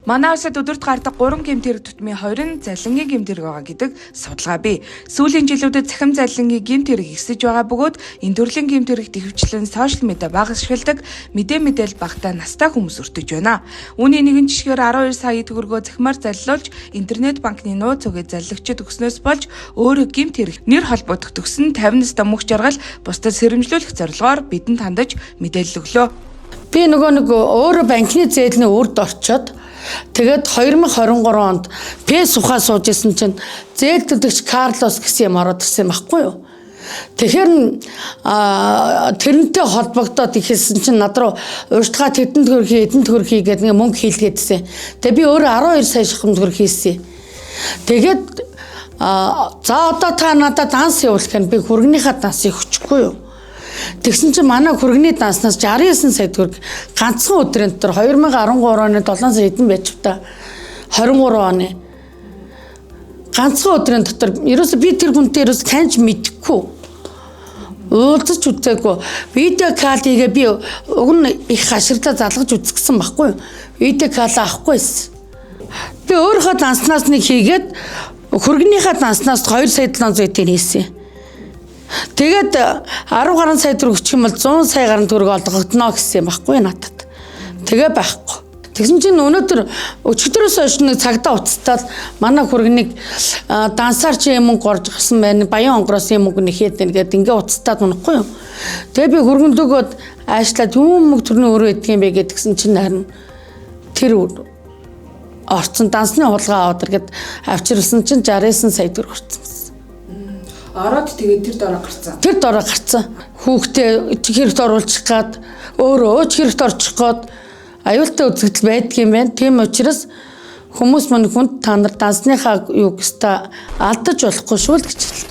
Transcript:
Манай улсад өдөрт гардаг 3 гэмт хэрэг тутмын 2 нь залингийн гэмт хэрэг байгаа гэдэг судалгаа бий. Сүүлийн жилүүдэд цахим залингийн гэмт хэрэг ихсэж байгаа бөгөөд энэ төрлийн гэмт хэрэгт ихэвчлэн сошиал медиа бага ашигладаг, мэдээ мэдээл багатай настай хүмүүс өртөж байна. Үүний нэгэн жишгээр 12 сая төгрөгөө цахимаар заллуулж интернет банкны нууц үгээ заллагчид өгснөөс болж өөрөө гэмт хэрэг нэр холбогдох төгсөн 50 настай мөх жаргал бусдад сэрэмжлүүлэх зорилгоор бидэнд хандаж мэдээлэл өглөө. Би нөгөө нэг өөрөө банкны зээлний үрд орчоод тэгээд 2023 онд Пэс ухаа сууж исэн чинь зээл төлөгч Карлос гэсэн юм ороод ирсэн юм баггүй юу? Тэгэхээр тэрнтэй холбогдоод ихэлсэн чинь над руу урьдчилгаа тэдэнд төгрөг хий, эдэнд төгрөг хий гэдэг нэг мөнгө хийлгээдсэн. Тэгээ би өөрөө 12 сая шахам төгрөг хийсэн. Тэгээд за одоо та надад данс явуулах нь би хүргэнийхээ дансыг өчөхгүй юу? Тэгсэн чинь манай хүргэний данснаас 69 сая төгрөг ганцхан өдрийн дотор 2013 оны 7 сар хэдэн байж та 23 оны ганцхан өдрийн дотор ерөөсө би тэр хүнтэй ерөөсө таньж мэдэхгүй, уулзаж үзээгүй. Видео кал хийгээ би уг нь их хаширлаа залгаж үзгэсэн байхгүй юу? Видео кал авахгүй байсан. Би өөрийнхөө данснаас нэг хийгээд хүргэнийхээ данснаас 2 сая 700 тэн хийсэн. Тэгээд 10 гаруй сая төгрөг өччих юм бол 100 сая гаруй төгрөг олгогдно гэсэн юм баггүй надад. Тэгээ байхгүй. Тэгсэн чинь өнөөдөр өчигдрөөс хойш нэг цагдаа уцтаад манай хүргэнийг дансаар чи юм мөнгө орж гарсан байна. Баян онгороос юм мөнгө нэхэд байна гэдээ ингээ уцтаад унахгүй юу. Тэгээ би хүргэнлөгөөд аашлаад юм мөнгө төрний өрөө идэх юм бэ гэдгсэн чинь харин тэр орцсон дансны хулгай аваад ирэхэд авчирлсан чинь 69 сая төгрөг орцсон байсан. Ороод тэгээд тэр дороо гарцсан. Тэр дороо гарцсан. Хүүхдээ хэрэгт оруулчих гад өөрөө ч хэрэгт орчих гад аюултай үзэгдэл байдгийн байна. Тийм учраас хүмүүс мань хүнд та нар дансныхаа юу гэстэ алдаж болохгүй шүү л гэж хэлнэ.